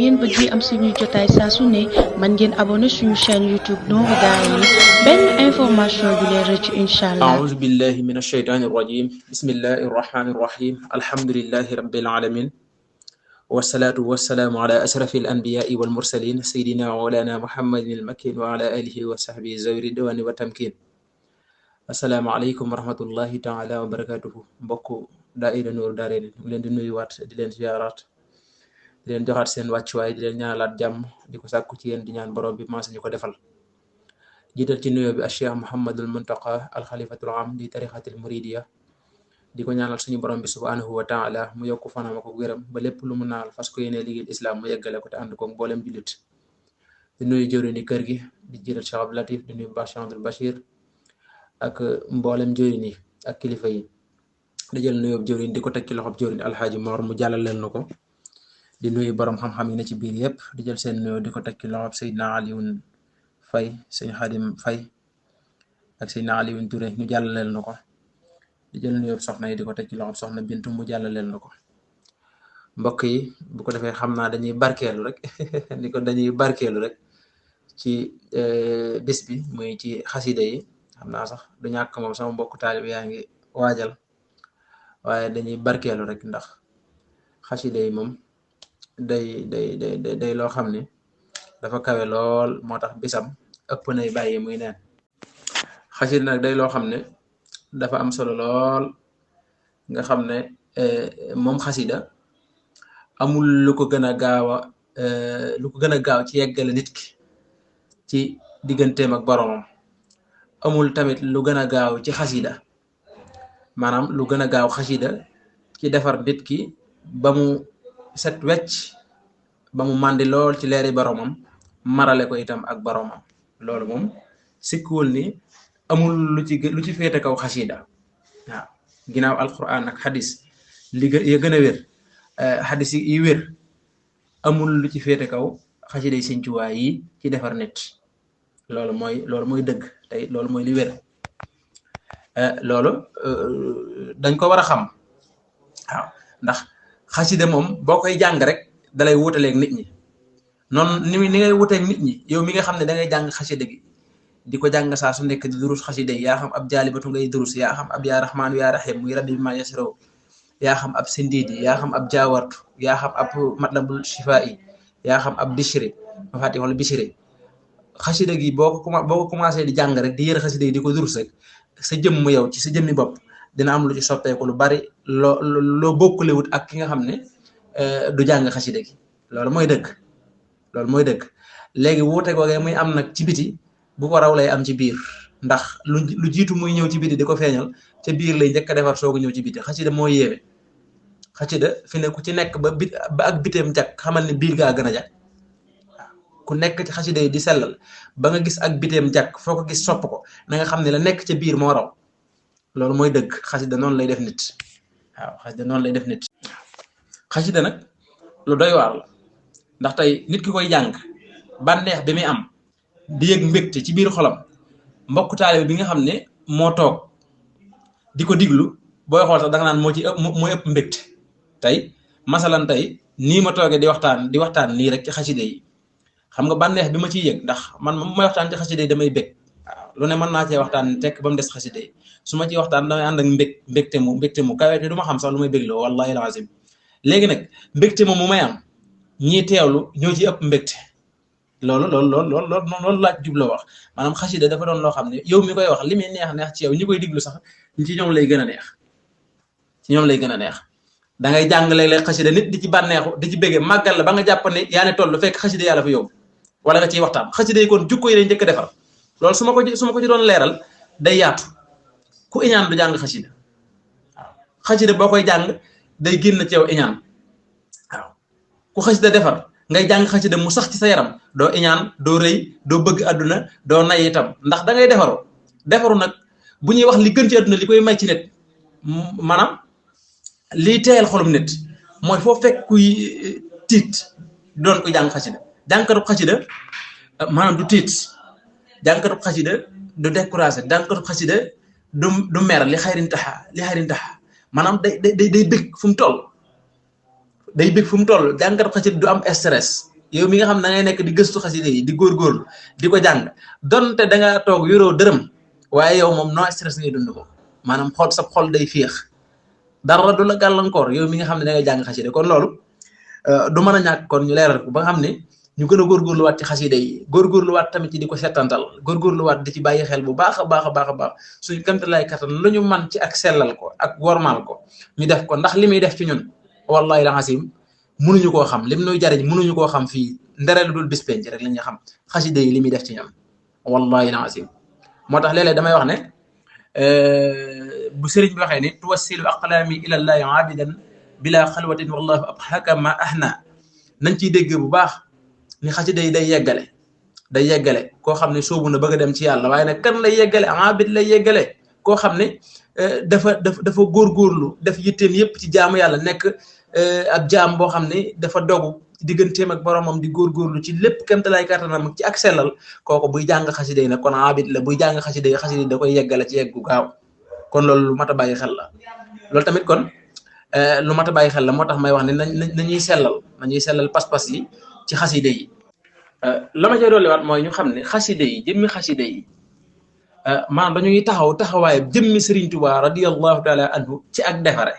ngeen bëgg am suñu jotaay saa su ne man ngeen abonné suñu chaîne YouTube Nourou Darayni benn information du leen rëcc inshallah. أعوذ بالله من الشيطان الرجيم بسم الله الرحمن الرحيم الحمد لله رب العالمين والصلاة والسلام على أشرف الأنبياء والمرسلين سيدنا ومولانا محمد المكين وعلى آله وصحبه ذوي الرضوان والتمكين. السلام عليكم ورحمة الله تعالى وبركاته. mbokku daayira Nourou Darayni ñu leen di nuyuwaat di leen ziyaaraat di leen joxaat seen wàccuwaay di leen ñaanalaat jàmm di ko sàkku ci yéen di ñaan borom bi maas ñu ko defal. jiital ci nuyoo bi Cheikh Mouhamadul Muntaqa alxalifatul am di tarixatil muridiya di ko ñaanal suñu borom bi subhanahu wa taala mu yokku fanam ak wéram ba lépp lu mu naal fas ko yéene liggéey islam mu yeggale ko te ànd ko mboolem jullit. di nuyu jëwriñi kër gi di jiital Cheikh Abdou Latif di nuyu Cheikh Abdoul Bachir ak mboolem jëwriñ yi ak kilifa yi di jël nuyoo jëwriñ di ko teg ci loxob jëwriñ alxaaji Mor mu jàllal leen na ko. di nuyu borom xam-xam yi ne ci biir yëpp di jël seen nuyoo di ko teg ci loxob Seydina Alioune Faye sëñ Xaadim Faye ak sëñ Alioune Touré ñu jàllaleel na ko. di jël nuyoo soxna yi di ko teg ci loxoom soxna Bintu mu jàllaleel na ko. mbokk yi bu ko defee xam naa dañuy barkeelu rek dañuy barkeelu rek ci bis bi muy ci xasida yi xam naa sax du ñàkk moom sama mbokk taalib yaa ngi waajal waaye dañuy barkeelu rek ndax xasida yi moom day loo xam ne dafa kawe lool moo tax bisam ëpp nay bàyyi muy neen. xasida nag day loo xam ne dafa am solo lool nga xam ne moom xasida amul lu ko gën a gaaw ci yeggale nit ki ci digganteem ak boromam. amul tamit lu gën a gaaw ci xasida maanaam lu gën a gaaw xasida ci defar nit ki ba mu set wecc ba mu màndi lool ci leeri boromam marale ko itam ak boromam. loolu moom sikkuwul ni amul lu ci féete kaw xasida waaw ginnaaw alquran ak xadis ya gën a wér xadis yi wér amul lu ci féete kaw xasida yi Sëñ Tuubaa yi ci defar nit. loolu mooy dëgg tey loolu mooy li wér. loolu dañ ko war a xam waaw ndax xasida moom boo koy jàng rek dalay wutaleeg nit ñi noonu ni ngay wuteeg nit ñi yow mi nga xam ne da ngay jàng xasida gi di ko jàng saa su nekk di durus xasida yi yaa xam ab jaalibatu ngay durus yaa xam ab yaa rahmaanu yaa rahim muy rabbi bi ma yasro yaa xam ab sindiidi yaa xam ab jaawartu yaa xam ab matlabul shifaa yi yaa xam ab bishri mafatihul bishri xasida gi boo ko commencé di jàng rek di yër xasida yi di ko durus rek sa jëmm yow ci sa jëmmi bopp dina am lu ci soppeeku lu bari loo bokkulewut ak ki nga xam ne du jàng xasida gi. loolu mooy dëgg léegi wuute googee muy am nag ci biti bu ko raw lay am ci biir ndax lu jiitu muy ñëw ci biti di ko feeñal ca biir lay njëkk a defar soo ko ñëw ci biti. xasida moo yéeme xasida fi ne ku ci nekk ba ak biteem jag xamal ne biir gaa gën a jag ku nekk ci xasida yi di sellal ba nga gis ak biteem jag foo ko gis sopp ko na nga xam ne la nekk ca biir moo raw. loolu mooy dëgg xasida noonu lay def nit waaw xasida noonu lay def nit. xasida nag lu doy waar la ndax tey nit ki koy jàng bànneex bi muy am di yëg mbégte ci biir xolam mbokk taalibe bi nga xam ne moo toog di ko diglu booy xool sax da nga naan mooy ëpp mbégte. tey masalan tey nii ma toogee di waxtaan nii rek ci xasida yi xam nga bànneex bi ma ciy yëg ndax man may waxtaan ci xasida yi damay bég waaw lu ne mën naa cee waxtaan tekk ba mu des xasida yi su ma ciy waxtaan damay ànd ak mbégte mu kawe te du ma xam sax lu may bégloo wallahi alazim. léegi nag mbégte moom mu may am ñii teewlu ñoo ci ëpp mbégte. loolu laaj jubloo wax maanaam xasida dafa doon loo xam ne yow mi koy wax li muy neex ci yow ñi koy diglu sax ci ñoom lay gën a neex da ngay jàng léeg-léeg xasida nit di ci bànneexu di ci béggee màggal la ba nga jàpp ne yaa ne toll fekk xasida yàlla fa yóbbu wala nga ciy waxtaan. xasida yi kon jukko yi lay njëkk a defar loolu su ma ko ci doon leeral day yaatu. ku iñaan du jàng xasida waaw xasida boo koy jàng day génn ci yow iñaan waaw ku xasida defar ngay jàng xasida mu sax ci sa yaram doo iñaan doo rëy doo bëgg àdduna doo nay itam ndax da ngay defaru nag bu ñuy wax li gën ci àdduna li koy may ci nit maanaam liy teyal xolum nit mooy foo fekk kuy tiit doon ko jàng xasida. jàngkatub xasida maanaam du tiit jàngkatub xasida du découragé jàngkatub xasida du mer li xayrin taxa maanaam day bëgg fu mu toll jàngkatub xasida du am stress yow mi nga xam da ngay nekk di gëstu xasida yi di góorgóorlu di ko jàng donte da nga toog yoroo dërëm waaye yow moom no stress ngay dund ko maanaam xol sa xol day féex dara du la gàllankoor yow mi nga xam ne da ngay jàng xasida kon loolu du mën a ñàkk kon ñu leeral ko ba nga xam ne ñu gën a góorgóorluwaat ci xasida yi góorgóorluwaat tamit ci di ko settantal góorgóorluwaat di ci bàyyi xel bu baax a baax a baax a baax suñu kamtalaay kattan lu ñu man ci ak sellal ko ak wormaal ko ñu def ko ndax li muy def ci ñun wallahi la xasim mënuñu koo xam lim nuy jariñ mënuñu koo xam fii ndere lu dul bis penc rek la ñuy xam xasida yi li muy def ci ñun wallahi la xasim moo tax léeg-léeg damay wax ne bu sëriñ bi waxee ni tuwassilu aqlaami ila llahi abidan bila xalwatin wallahu abhaka ma ahna nañ ciy dégg bu baax ni xasida yi day yeggale koo xam ne soobu na bëgg a dem ci yàlla waaye nag kan lay yeggale abid lay yeggale koo xam ne dafa góorgóorlu def yitteem yépp ci jaamu yàlla nekk ab jaam boo xam ne dafa dogu digganteem ak boromam di góorgóorlu ci lépp kemtalaay kàttanam ci ak sellal kooku buy jàng xasida yi nag kon abid la buy jàng xasida yi da koy yeggale ci yeggu gaaw kon loolu lu mat a bàyyi xel la loolu tamit kon lu mat a bàyyi xel la moo tax may wax ne nañuy sellal pas-pas yi ci xasida yi la ma cay dolliwaat mooy ñu xam ne xasida yi jëmmi xasida yi maanaam dañuy taxawaay jëmmi Serigne Touba radiyallahu taala anhu ci ak defare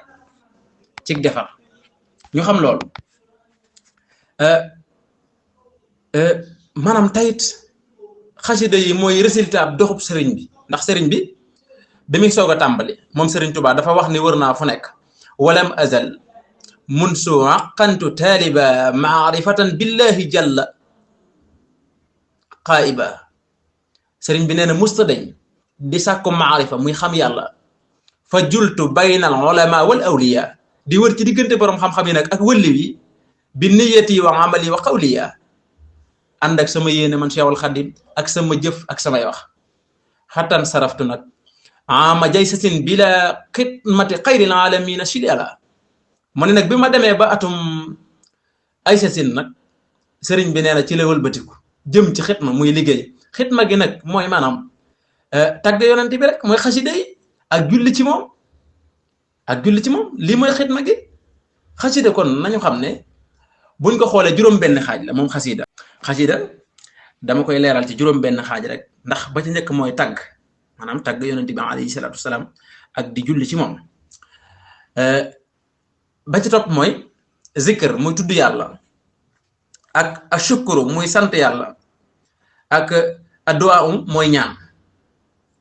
ci defar ñu xam loolu maanaam tayit xasida yi mooy résultat doxub sëriñ bi ndax sëriñ bi muy soog a tàmbali moom Serigne Touba dafa wax ni wër naa fu nekk walam azal munsu aqantu taaliba maarifatan billahi jalla qaiba sëriñ bi nee na musta dañ di sàkku maarifa muy xam yàlla fa jultu bayna al ulama wal awliya di wër ci diggante borom xam-xam yi nag ak wëlli wi bi niyati wa amali wa qawliya ànd ak sama yéene man Cheikhul Khadim ak sama jëf ak samay wax xatan saraftu nag ama jaysatin bila xidmati xayril alamina shiliala mu ne nag bi ma demee ba atum ay sasin nag sëriñ bi nee na ci la wëlbatiku jëm ci xitma muy liggéey xitma gi nag mooy maanaam tagg yonent bi rek mooy xasida yi ak julli ci moom lii mooy xitma gi xasida kon nañu xam ne buñ ko xoolee juróom-benn xaaj la moom xasida dama koy leeral ci juróom-benn xaaj rek ndax ba ci njëkk mooy tagg maanaam tagg yonent bi alayhi salaatu wasalaam ak di julli ci moom ba ci topp mooy zikr muy tudd yàlla ak ashukuru muy sant yàlla ak addu'a mooy ñaan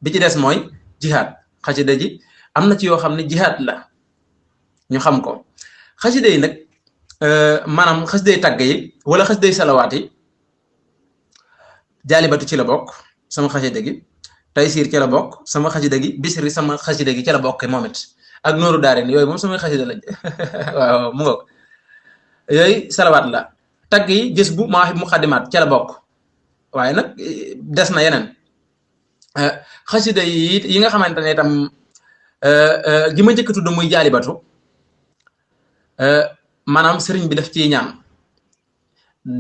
bi ci des mooy jihaad xasida ji am na ci yoo xam ne jihaad la ñu xam ko xasida yi nag maanaam xasida yi tagg yi wala xasida yi salawaat yi jaalibatu ci la bokk sama xasida gi taysiir ci la bokk sama xasida gi bisri sama xasida gi ci la bokk moom it ak nooru daarin yooyu moom samay xasida lañ waaw mu ngoog yooyu salawaat la tagg yi gis bu mawaahib muqaddimaat ca la bokk waaye nag des na yeneen xasida yi nga xamante ne itam gi ma njëkk tudd muy jaalibatu maanaam sëriñ bi daf ciy ñaan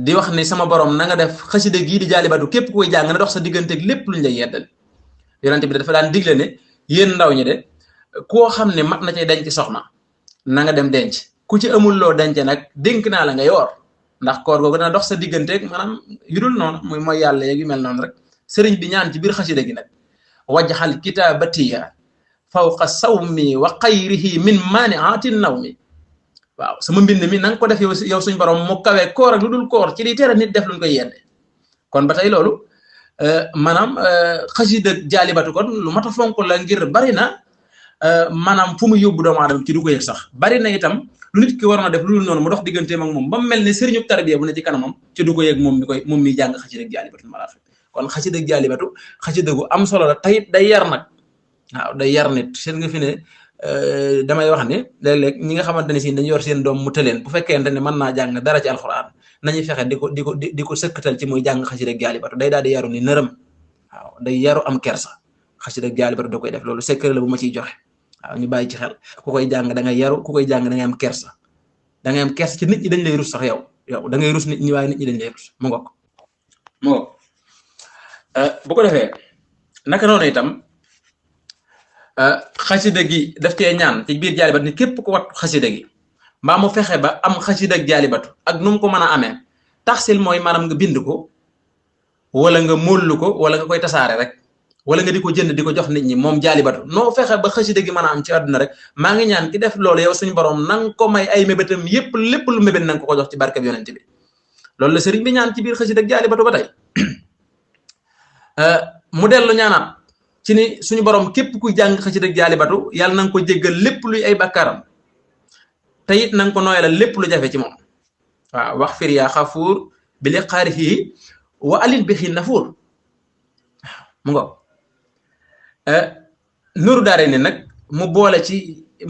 di wax ni sama borom na nga def xasida gii di jaalibatu képp koy jàng na dox sa digganteeg lépp luñ lay yeddal yonent bi dafa daan digle ne yéen ndaw ñi de koo xam ne mat na cay denc soxna na nga dem denc ku ci amul loo denc nag dénk naa la nga yoor ndax koor googu dana dox sa digganteeg maanaam yu dul noonu muy mooy yàlla yeeg yu mel noonu rek sëriñ bi ñaan ci biir xasida gi nag wajxal kitaabatiya fawqa sawmi wa xayrihi min maaniatin nawmi waaw sama mbind mi na nga ko def yow suñ borom mu kawee koor ak lu dul koor ci li tere nit def luñ koy yedde kon ba tey loolu maanaam xasida jaalibatu kon lu mat a fonk la ngir bari na maanaam fu mu yóbbu doomu aadama ci du ko yëg sax bari na itam lu nit ki war na def lu dul noonu mu dox digganteem ak moom ba mu mel ne sëriñu tarbiya bu ne ci kanamam ci du ko yëg moom mi jàng xasida jaalibatu maraaxib kon xasida jaalibatu xasida gu am solo la tayit day yar nag waaw day yar nit seen nga fi ne damay wax ne léeg-léeg ñi nga xamante ne si dañu yor seen doom mu tëleen bu fekkente ne mën naa jàng dara ci alxuraan nañuy fexe di ko sëkkatal ci muy jàng xasida jaalibatu day daal di yaru ni nërëm waaw day yaru am kersa xasida jaalibatu da koy def loolu secret la bu ma ciy joxe waaw ñu bàyyi ci xel ku koy jàng da ngay yaru ku koy jàng da ngay am kersa ci nit ñi dañ lay rus sax yow da ngay rus nit ñi waaye nit ñi dañ lay rus mu ngoog bu ko defee naka noonu itam xasida gi daf cee ñaan ci biir jaalibatu ni képp ku wat xasida gi mbaa mu fexe ba am xasida jaalibatu ak nu mu ko mën a amee taxsil mooy maanaam nga bind ko wala nga móollu ko wala nga koy tasaare rek wala nga di ko jënd di ko jox nit ñi moom jaalibatu noo fexe ba xasida gi mën a am ci àdduna rek maa ngi ñaan ki def loolu yow suñu borom nang ko may ay mébétam yépp lépp lu mébét nanga ko jox ci barke bi yonent bi loolu la sëriñ bi ñaan ci biir xasida jaalibatu ba tey mu dellu ñaanaat ci ni suñu borom képp kuy jàng xasida jaalibatu yàlla na nga ko jéggal lépp luy ay bàkkaaram te it na nga ko nooyalal lépp lu jafe ci moom waaw wax fir yaa xafuur bi li xaari fii wa alin bi xiin nafuur mu ngo Nuuru Daarayni nag mu boole ci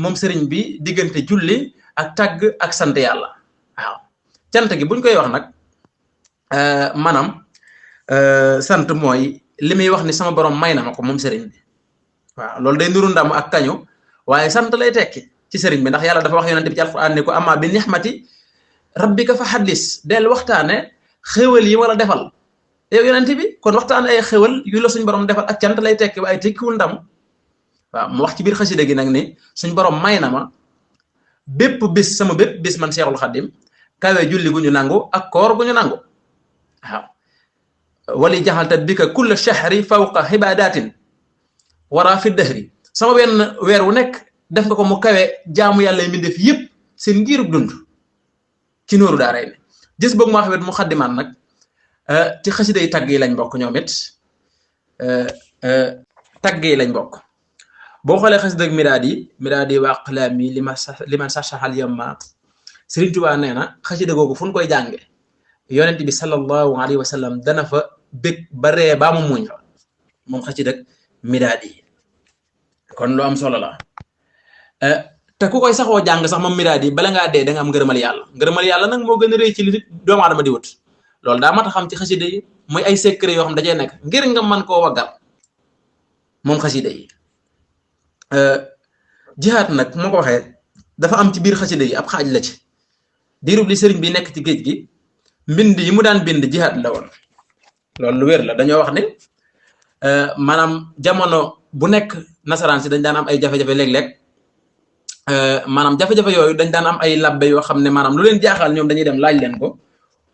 moom sëriñ bi diggante julli ak tàgg ak sant yàlla waaw cant gi buñ koy wax nag maanaam sant mooy li muy wax ni sama borom may na ma ko moom sëriñ bi waaw loolu day nuru ndam ak kañu waaye sant lay tekki ci sëriñ bi ndax yàlla dafa wax yonent bi ci alquran ni ko amma bi nixmati rabbika fa xaddis del waxtaane xéwal yi wala defal yow yonent bi kon waxtaane ay xéwal yu la suñ borom defal ak cant lay tekki waaye tekkiwul ndam waaw mu wax ci biir xasida gi nag ni suñ borom may na ma bépp bis sama bépp bis man Seexul Xaddim kawe julli gu ñu nangu ak koor gu ñu nangu waaw wali jaxalta bika kulla shahri fawqa xibadatin wara fi dahri sama wenn weer wu nekk def nga ko mu kawe jaamu yàlla yi mbindeef yëpp seen ngirub dund ci Nuuru Daarayni gis boog maa xawet mu xaddimaan nag ci xasida yi tagg yi lañ bokk ñoom it tagg yi lañ bokk boo xoolee xasida ak midaadi wa aqlaami liman saxaxal yamma Sëriñ Tuubaa nee na xasida googu fu ñu koy jànge yonent bi sallallahu alayhi wa sallam dana fa bég ba ree baa mu muñ fa moom xasida ak midaadi kon lu am solo la te ku koy saxoo jàng sax moom midaadi bala ngaa dee da nga am ngërëmal yàlla nag moo gën a rëy ci li doomu aadama di wut loolu daa mat a xam ci xasida yi muy ay secret yoo xam dajee nekk ngir nga mën koo waggal moom xasida yi jihaat nag moo ko waxee dafa am ci biir xasida yi ab xaaj la ci diirub li sëriñ bi nekk ci géej gi mbind yi mu daan bind jihaat la woon loolu lu wér la dañoo wax ne maanaam jamono bu nekk nasaraan si dañ daan am ay jafe-jafe léeg-léeg maanaam jafe-jafe yooyu dañ daan am ay labbe yoo xam ne maanaam lu leen jaaxal ñoom dañuy dem laaj leen ko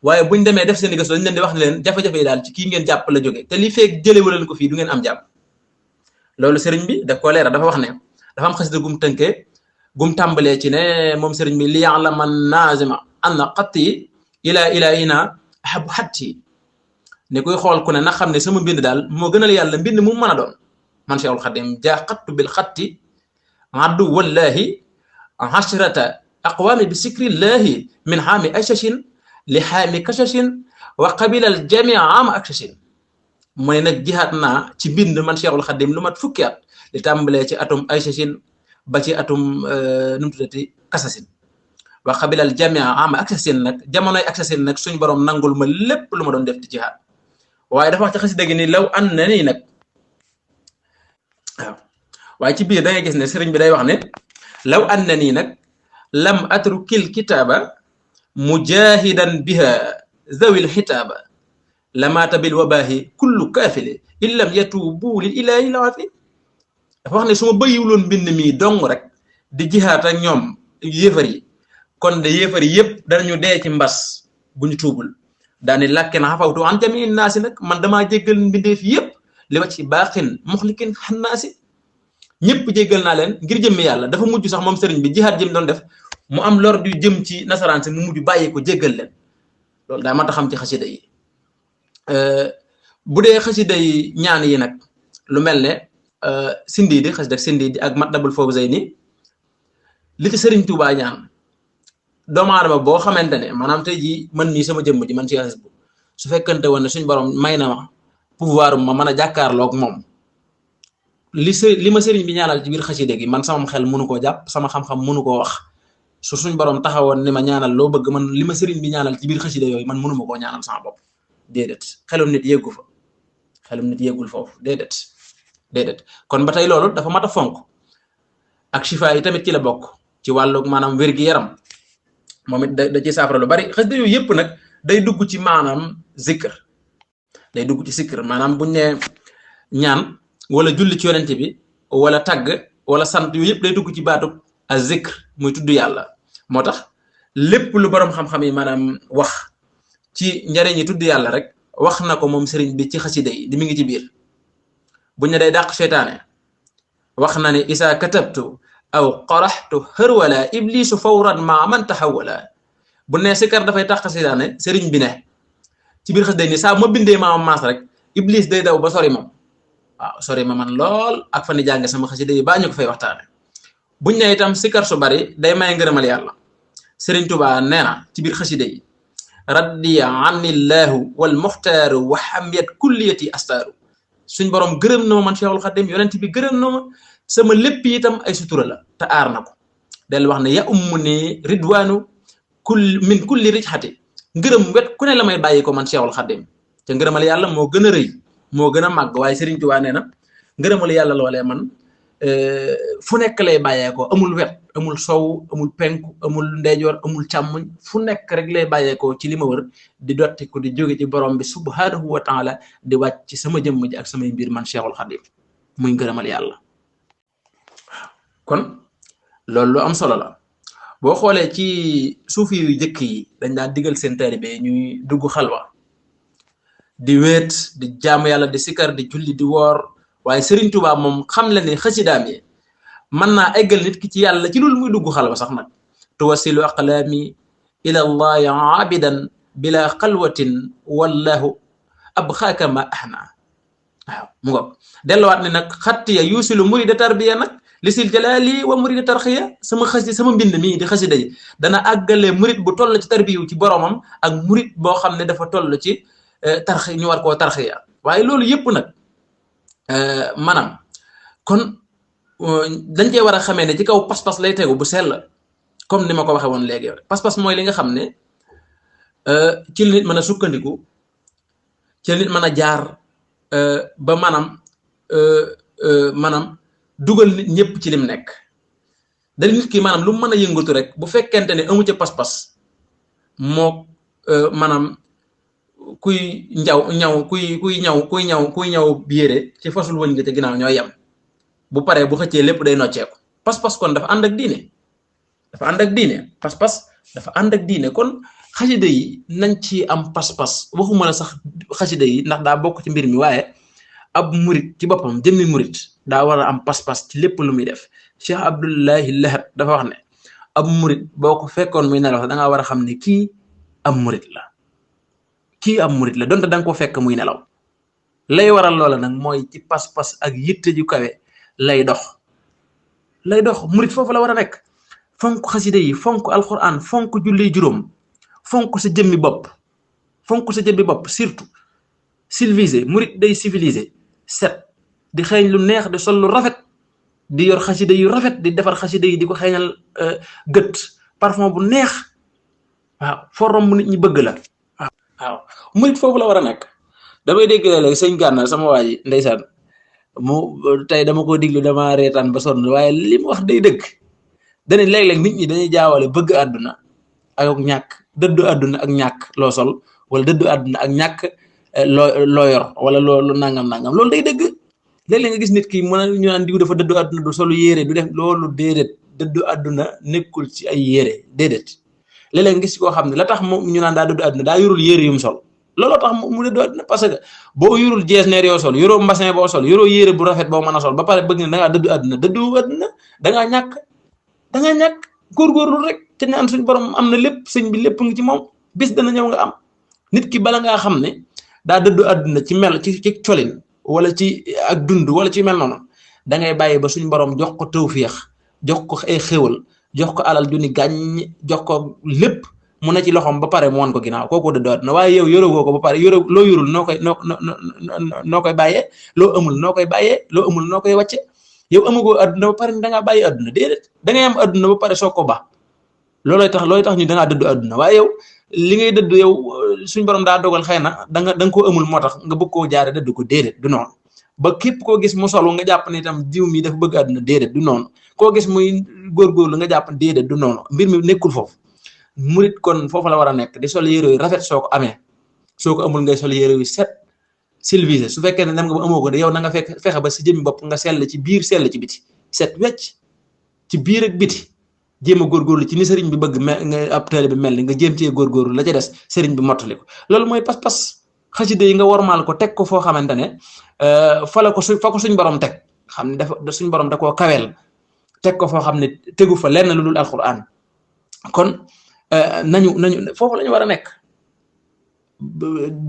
waaye buñ demee def seen i gëstu dañ leen di wax ne leen jafe-jafe yi daal ci kii ngeen jàpp la jóge te li feeg jëlewu leen ko fii du ngeen am jàpp loolu sëriñ bi daf ko leeral dafa wax ne dafa am xasida gum tënkee gum tàmbalee ci ne moom sëriñ bi li ya'lama naazima anna xatti ila ahabu xatti ne kuy xool ku ne na xam ne sama mbind daal moo gënal yàlla mbind mu mën a doon man Seexul Xadim jaa xattu bil xatti addu wallahi hashrata aqwaami bi sikrillahi min xaami ashashin li xaami kashashin wa qabilal jamia ama akshashin mooy nag jihaat naa ci bind man Seexul Xadim lu mat fukki at li tàmbalee ci atum ashashin ba ci atum nu mu tuddati kasasin wa qabilal jamia ama akshashin nag jamonoy akshashin nag suñ borom nangul ma lépp lu ma doon def ci jihaat waaye dafa wax ci xasida gi ni law an na nii nag waaw waaye ci biir da ngay gis ne sëriñ bi day wax ne law an na nii nag lam atrukil kitaaba mujahidan biha zawil xitaaba lamaata bil wabaahi kullu kaafili in lam yatuubu lil ilaahi laafi dafa wax ne su ma bëyiwuloon mbind mi dong rek di jihaat ak ñoom yéefar yi kon de yéefar yi yëpp danañu dee ci mbas bu ñu tuubul daani làkke na xafawtu an jamiin naasi nag man damaa jéggal mbindeef yëpp li ma ci baaxin muxlikin xannaasi ñëpp jéggal naa leen ngir jëmmi yàlla dafa mujj sax moom sëriñ bi jihaat jëm doon def mu am lor du jëm ci nasaraan si mu mujj bàyyi ko jéggal leen loolu daa mat a xam ci xasida yi bu dee xasida yi ñaan yi nag lu mel ne Sindiidi xasida Sindiidi ak Matlabul Fawzayni li ci sëriñ Tuubaa ñaan doomu aadama boo xamante ne maanaam tey jii man mii sama jëmm ji man ci Hasbu su fekkante woon ne suñ borom may na ma pouvoir ma mën a jàkkaarloog moom li ma sëriñ bi ñaanal ci biir xasida gi man sama xel mënu koo jàpp sama xam-xam mënu koo wax su suñ borom taxawoon ni ma ñaanal loo bëgg man li ma sëriñ bi ñaanal ci biir xasida yooyu man mënuma koo ñaanal sama bopp déedéet xelum nit yeggu fa xelum nit yeggul foofu déedéet kon ba tey loolu dafa mat a fonk ak shifa yi tamit ci la bokk ci wàllu maanaam wér-gi-yaram moom it da ci saafara lu bari xasida yooyu yëpp nag day dugg ci maanaam zikr day dugg ci zikr maanaam buñ ne ñaan wala julli ci yonent bi wala tagg wala sant yooyu yëpp day dugg ci baatub a zikr muy tudd yàlla moo tax lépp lu borom xam-xam yi maanaam wax ci njariñi tudd yàlla rek wax na ko moom sëriñ bi ci xasida yi di mi ngi ci biir bu ñu day dàq seytaane wax na ne isa katabtu aw qaraxtu hërwala iblisu fawran ma man taxawala bu ne sikar dafay dàq seytaane sëriñ bi ne ci biir xasida yi ni saa ma bindee maam maas rek iblis day daw ba sori moom waaw sori ma man lool ak fa ni jànge sama xasida yi baa ñu ko fay waxtaane buñ ne itam sikar su bari day may ngërëmal yàlla sëriñ Tuubaa nee na ci biir xasida yi raddiya anillahu wal muxtaaru wa xamiyat kulliyati astaaru suñ borom gërëm na ma man Cheikhul Xadim yonent bi gërëm na ma sama lépp itam ay sutura la te aar na ko del wax ne ya ummu ni ridwaanu min kulli rijxati ngërëm wet ku ne la may bàyyi ko man Cheikhul Xadim te ngërëmal yàlla moo gën a rëy moo gën a màgg waaye sëriñ Tuubaa nee na ngërëmal yàlla loolee man fu nekk lay bàyyeekoo amul wet amul sow amul penku amul ndeyjoor amul càmmoñ fu nekk rek lay bàyyeekoo ci li ma wër di dotti ko di jóge ci borom bi subhanahu wa taala di wàcc ci sama jëmm ji ak samay mbir man Cheikhul Xadim muy ngërëmal yàlla kon loolu lu am solo la boo xoolee ci suufi yu jëkk yi dañ daan digal seen taalibe ñuy dugg xalwa di wéet di jaamu yàlla di sikar di julli di woor waaye Serigne Touba moom xam la ne xasidaam yi mën naa eggal nit ki ci yàlla ci loolu muy dugg xalwa sax nag tuwasilu aqlaami ila allahi abidan bila xalwatin wallahu abxaaka ma ahna waaw mu ngoog delluwaat ne nag xattiya yuusilu murida tarbiya nag lisil jalaali wa murida tarxiya sama mbind mii di xasida yi dana àggale murid bu toll ci tarbiyu ci boromam ak murid boo xam ne dafa toll ci tarxi ñu war koo tarxiya waaye loolu yëpp nag maanaam kon dañ cee war a xamee ne ci kaw pas-pas lay tegu bu sell comme ni ma ko waxee woon léegi pas-pas mooy li nga xam ne ci la nit mën a sukkandiku ci la nit mën a jaar ba maanaam dugal nit ñëpp ci lim nekk da nit ki maanaam lu mu mën a yëngatu rek bu fekkente ne amu ca pas-pas moo maanaam kuy ñaw yére ci fasul wëñ nga ca ginnaaw ñooy yem bu paree bu xëccee lépp day nocceeku pas-pas kon dafa ànd ak diine pas-pas dafa ànd ak diine kon xasida yi nañ ci am pas-pas waxuma la sax xasida yi ndax daa bokk ci mbir mi waaye ab murit ci boppam jëmmi murit daa war a am pas-pas ci lépp lu muy def Cheikh Abdullahi Lahat dafa wax ne ab murit boo ko fekkoon muy nelaw da ngaa war a xam ne kii ab murit la donte da nga ko fekk muy nelaw lay waral loola nag mooy ci pas-pas ak yitte ju kawe lay dox murit foofu la war a nekk fonk xasida yi fonk alquran fonk julli juróom fonk sa jëmmi bopp surtout civilisé murit day civilisé set di xeeñ lu neex di sol lu rafet di yor xasida yu rafet di defar xasida yi di ko xeeñal gët parfum bu neex waaw forom bu nit ñi bëgg la waaw murit foofu la war a nekk damay dégg léegi sëñ Gànna sama waa ji ndeysaan mu tey dama ko diglu dama reetaan ba sonn waaye li mu wax day dëgg dane léeg-léeg nit ñi dañuy jaawale bëgg àdduna ak ñàkk dëddu àdduna ak ñàkk loo sol wala dëddu àdduna ak ñàkk loo yor wala loolu nangam loolu day dëgg léeg-léeg nga gis nit ki mën a ñu naan diw dafa dëddu àdduna du solu yére du def loolu déedéet dëddu àdduna nekkul ci ay yére déedéet léeg-léeg nga gis koo xam ne la tax moom ñu naan daa dëddu àdduna daa yorul yére yum sol looloo tax mu dëddu àdduna parce que boo yorul jeesneer yoo sol yoroo mbassin boo sol yoroo yére bu rafet boo mën a sol ba pare bëgg ne da ngaa dëddu àdduna da ngaa ñàkk góorgóorlu rek te ñaan suñu borom am na lépp sëñ bi lépp ngi ci moom bis dana ñëw nga am nit ki bala ngaa xam ne daa dëddu àdduna ci mel ci colin wala ci ak dund wala ci mel noonu da ngay bàyyi ba suñu borom jox ko tawféex jox ko ay xéwal jox ko alal ju ni gàññ jox ko lépp mu ne ci loxoom ba pare mu wan ko ginnaaw kooku dëddu àdduna waaye yow yoroo ko ba pare loo yorul noo koy bàyyee loo amul noo koy bàyyee loo amul noo koy wàcce yow amagoo àdduna ba pare da ngaa bàyyi àdduna déedéet da ngay am àdduna ba pare soo ko ba loolooy tax ñu da ngaa dëddu àdduna waaye yow li ngay dëdd yow suñ borom daa dogal xëy na da nga koo amul moo tax nga bëgg koo jaare dëdd ko déedéet du noonu ba képp koo gis mu solu nga jàpp ne itam diw mi dafa bëgg àdduna déedéet du noonu koo gis muy góorgóorlu nga jàpp déedéet du noonu mbir mi nekkul foofu murit kon foofu la war a nekk di sol yére yu rafet soo ko amee soo ko amul ngay sol yére yu set civilisé su fekkee ne dem nga ba amoo ko de yow na nga fexe ba si jëmmi bopp nga sell ci biir sell ci biti set wecc ci biir ak biti jéem a góorgóorlu ci ni sëriñ bi bëgg nga ab taalibe bi mel ni nga jéem cee góorgóorlu la ca des sëriñ bi mottali ko loolu mooy pas-pas xasida yi nga wormaal ko teg ko foo xamante ne fa ko suñ borom teg xam ne dafa suñ borom da koo kaweel teg ko foo xam ne tegu fa lenn lu dul alquran kon nañu foofu la ñu war a nekk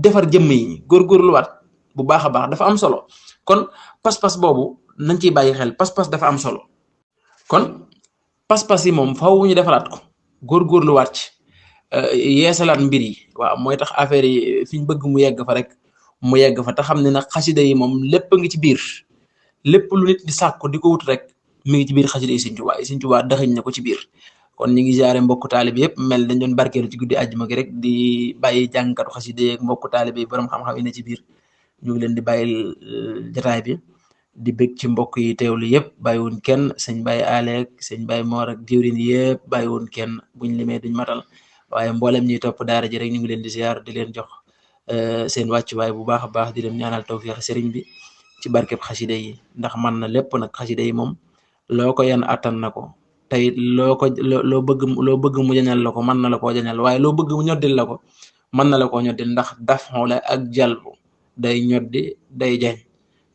defar jëmm yi góorgóorluwaat bu baax a baax dafa am solo kon pas-pas boobu nañ ciy bàyyi xel pas-pas dafa am solo kon pas-pas yi moom faaw ñu defaraat ko góorgóorluwaat ci yeesalaat mbir yi waaw mooy tax affaire yi fi ñu bëgg mu yegg fa rek mu yegg fa te xam ne nag xasida yi moom lépp a ngi ci biir lépp lu nit di sàkko di ko wut rek mi ngi ci biir xasida yi Sëriñ Tuubaa dëxëñ na ko ci biir kon ñu ngi ziare mbokku taalibe yëpp mel dañ doon barkeelu ci guddi àjjuma gi rek di bàyyi jàngkatu xasida yeeg mbokku taalibe yi borom xam-xam yi ne ci biir ñu ngi leen di bàyyil jataay bi di bëgg ci mbokk yi teewlu yëpp bàyyiwun kenn sëñ Baye Aleek sëñ Baye Moor ak diwrin yëpp bàyyiwun kenn buñ limee duñ matal waaye mboolem ñuy topp daara ji rek ñu ngi leen di ziar di leen jox seen wàccuwaay bu baax a baax di leen ñaanal tawfiix sëriñ bi ci barkeb xasida yi ndax man na lépp nag xasida yi moom loo ko yan attan na ko tey loo bëgg mu jañal la ko mën na la koo jañal waaye loo bëgg mu ñoddil la ko mën na la koo ñoddil ndax daf xoole ak jalbu day ñoddi day jañ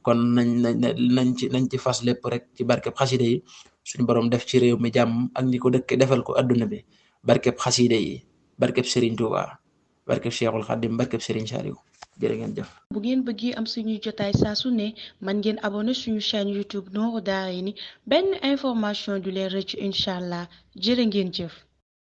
kon nañ ci fas lépp rek ci barkeb xasida yi suñu borom def ci réew mi jàmm ak ñi ko dëkk defal ko adduna bi barkeb xasida yi barkeb Serigne Touba barkeb Cheikhul Khadim barkeb Serigne Saliou jërë ngeen jëf. bu ngeen bëggee am suñuy jotaay saa su ne man ngeen abonné suñu chaîne YouTube Nourou Darayni benn information du leen rëcc incha allah jërë ngeen jëf.